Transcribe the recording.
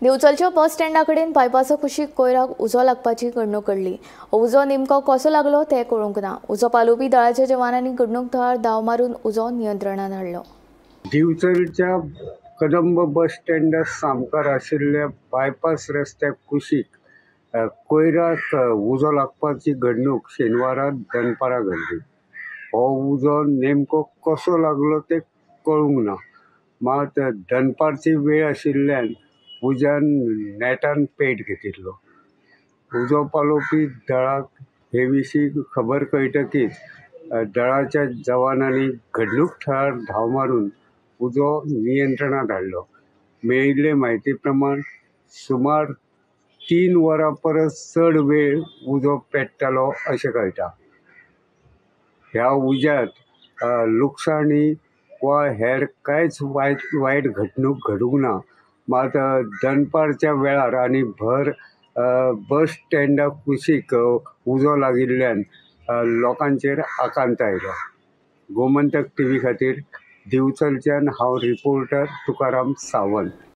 दिवचलच्या बस स्टँडा कडेन बायपासा कुशीक कोयराक उजो लागपाची घडणूक घडली. उजो नेमको कसो लागलो तें कळूंक ना. उजो पालोवपी दळाच्या जवानांनी घडणूक थळार धांव मारून उजो नियंत्रणात हाडलो. दिवचलच्या कदंब बस स्टँडा सामकार आशिल्ल्या बायपास रस्त्या कुशीक कोयराक उजो लागपाची घडणूक शेनवारा दनपारां घडली. हो उजो नेमको कसो लागलो तें कळूंक ना. मात दनपारची वेळ आशिल्ल्यान उज्यान नेटान पेट घेतिल्लो. उजो पालोवपी दळाक हे विशीं खबर कळटकीच दळाच्या जवानांनी घडणूक थळार धांव मारून उजो नियंत्रणांत हाडलो. मेळिल्ले म्हायती प्रमाण सुमार 3 वरां परस चड वेळ उजो पेट्टालो अशें कळटा. ह्या उज्यांत लुकसाणी वा हेर कांयच वायट घडणूक घडूंक ना. मात दनपारच्या वेळार आनी भर बस स्टँडा कुशीक उजो लागिल्ल्यान लोकांचेर आकांत आयलो. गोमंतक टीव्ही खातीर दिवचलच्यान हांव रिपोर्टर तुकाराम सावंत.